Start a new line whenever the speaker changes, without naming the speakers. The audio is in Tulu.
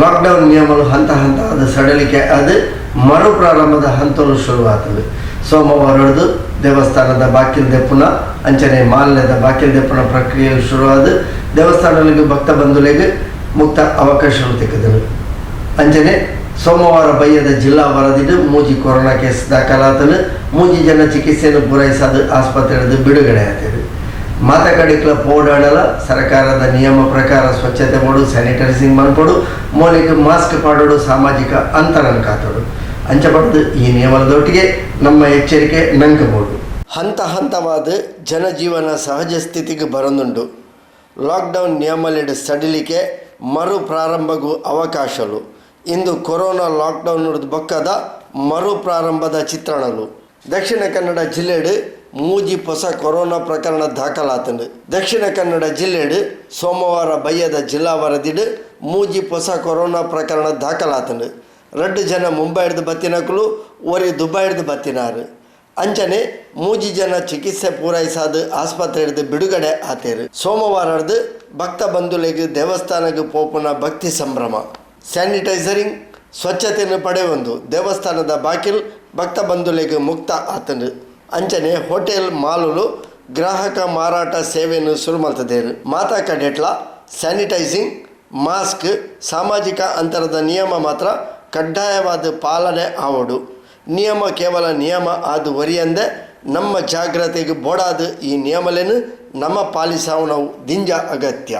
ಲಾಕ್ಡೌನ್ ನಿಯಮಲು ಹಂತ ಹಂತವಾದ್ ಸಡಲಿಕೆ ಆದ್ ಮರು ಪ್ರಾರಂಭದ ಹಂತಲು ಶುರು ಆತ್ಂಡ್. ಸೋಮವಾರರ್ದ್ ದೇವಸ್ಥಾನದ ಬಾಕಿಲ್ ದೆಪ್ಪುನ ಅಂಚನೆ ಮಾಲ್ ಲೆದ ಬಾಕಿಲ್ ದೆಪ್ಪುನ ಪ್ರಕ್ರಿಯೆಲು ಶುರು ಆದ್ ದೇವಸ್ಥಾನಲೆಗ್ ಭಕ್ತ ಬಂಧುಲೆಗ್ ಮುಕ್ತ ಅವಕಾಶಲು ತಿಕ್ಕ್ದ್ಂಡ್. ಅಂಚನೆ ಸೋಮವಾರ ಬಯ್ಯದ ಜಿಲ್ಲಾ ವರದಿಡ್ ಮೂಜಿ ಕೊರೊನಾ ಕೇಸ್ ದಾಖಲಾತ್ಂಡ್. ಮೂಜಿ ಜನ ಚಿಕಿತ್ಸೆನ್ ಪೂರೈಸಾದ್ ಆಸ್ಪತ್ರೆರ್ದ್ ಬಿಡುಗಡೆ ಆತೆರ್. ಮಾತ ಕಡೆಕ್ಲ ಪೋವೊಡಾಂಡಲ ಸರಕಾರದ ನಿಯಮ ಪ್ರಕಾರ ಸ್ವಚ್ಛತೆ ಬೋಡು, ಸ್ಯಾನಿಟೈಸಿಂಗ್ ಮನ್ಪೊಡು, ಮೋನೆಗ್ ಮಾಸ್ಕ್ ಪಾಡೊಡು, ಸಾಮಾಜಿಕ ಅಂತರನ್ ಕಾತೊಡು. ಅಂಚ ಪಂದ್ ಈ ನಿಯಮದೊಟ್ಟಿಗೆ ನಮ್ಮ ಎಚ್ಚರಿಕೆ ನಂಕ್ ಬೋಡು. ಹಂತ ಹಂತವಾದ್ ಜನಜೀವನ ಸಹಜ ಸ್ಥಿತಿಗ್ ಬರೊಂದುಂಡು. ಲಾಕ್ಡೌನ್ ನಿಯಮಲೆಡ್ ಸಡಿಲಿಕೆ, ಮರು ಪ್ರಾರಂಭಗ್ ಅವಕಾಶಲು. ಇಂದು ಕೊರೋನಾ ಲಾಕ್ಡೌನ್ ರ್ದ್ ಬೊಕ್ಕದ ಮರು ಪ್ರಾರಂಭದ ಚಿತ್ರಣಲು. ದಕ್ಷಿಣ ಕನ್ನಡ ಜಿಲ್ಲೆಡ್ ಮೂಜಿ ಪೊಸ ಕೊರೋನಾ ಪ್ರಕರಣ ದಾಖಲಾತ್ಂಡ್. ದಕ್ಷಿಣ ಕನ್ನಡ ಜಿಲ್ಲೆಡ್ ಸೋಮವಾರ ಬಯ್ಯದ ಜಿಲ್ಲಾ ವರದಿಡ್ ಮೂಜಿ ಪೊಸ ಕೊರೋನಾ ಪ್ರಕರಣ ದಾಖಲಾತ್ಂಡ್. ರಡ್ಡ್ ಜನ ಮುಂಬೈರ್ದ್ ಬತ್ತಿನಕುಲು, ಒರಿ ದುಬೈರ್ದ್ ಬತ್ತಿನಾರ್. ಅಂಚನೆ ಮೂಜಿ ಜನ ಚಿಕಿತ್ಸೆ ಪೂರೈಸಾದ್ ಆಸ್ಪತ್ರೆರ್ದ್ ಬಿಡುಗಡೆ ಆತೆರ್. ಸೋಮವಾರರ್ದ್ ಭಕ್ತ ಬಂಧುಲೆಗ್ ದೇವಸ್ಥಾನಗ್ ಪೋಪುನ ಭಕ್ತಿ ಸಂಭ್ರಮ. ಸ್ಯಾನಿಟೈಸರಿಂಗ್, ಸ್ವಚ್ಛತೆನ್ ಪಡೆಯೊಂದು ದೇವಸ್ಥಾನದ ಬಾಕಿಲ್ ಭಕ್ತ ಬಂಧುಲೆಗ್ ಮುಕ್ತ ಆತ್ಂಡ್. ಅಂಚನೆ ಹೋಟೆಲ್, ಮಾಲ್ ಲು ಗ್ರಾಹಕ ಮಾರಾಟ ಸೇವೆನ್ ಸುರು ಮಲ್ತ್ ದೆರ್. ಮಾತ ಕಡೆಟ್ಲ ಸ್ಯಾನಿಟೈಸಿಂಗ್, ಮಾಸ್ಕ್, ಸಾಮಾಜಿಕ ಅಂತರದ ನಿಯಮ ಮಾತ್ರ ಕಡ್ಡಾಯವಾದ್ ಪಾಲನೆ ಆವೊಡು. ನಿಯಮ ಕೇವಲ ನಿಯಮ ಆದ್ ಒರಿಯಂದೆ ನಮ್ಮ ಜಾಗ್ರತೆಗ್ ಬೋಡಾದ್ ಈ ನಿಯಮಲೆನ್ ನಮ ಪಾಲಿಸಾವುನವು ದಿಂಜ ಅಗತ್ಯ.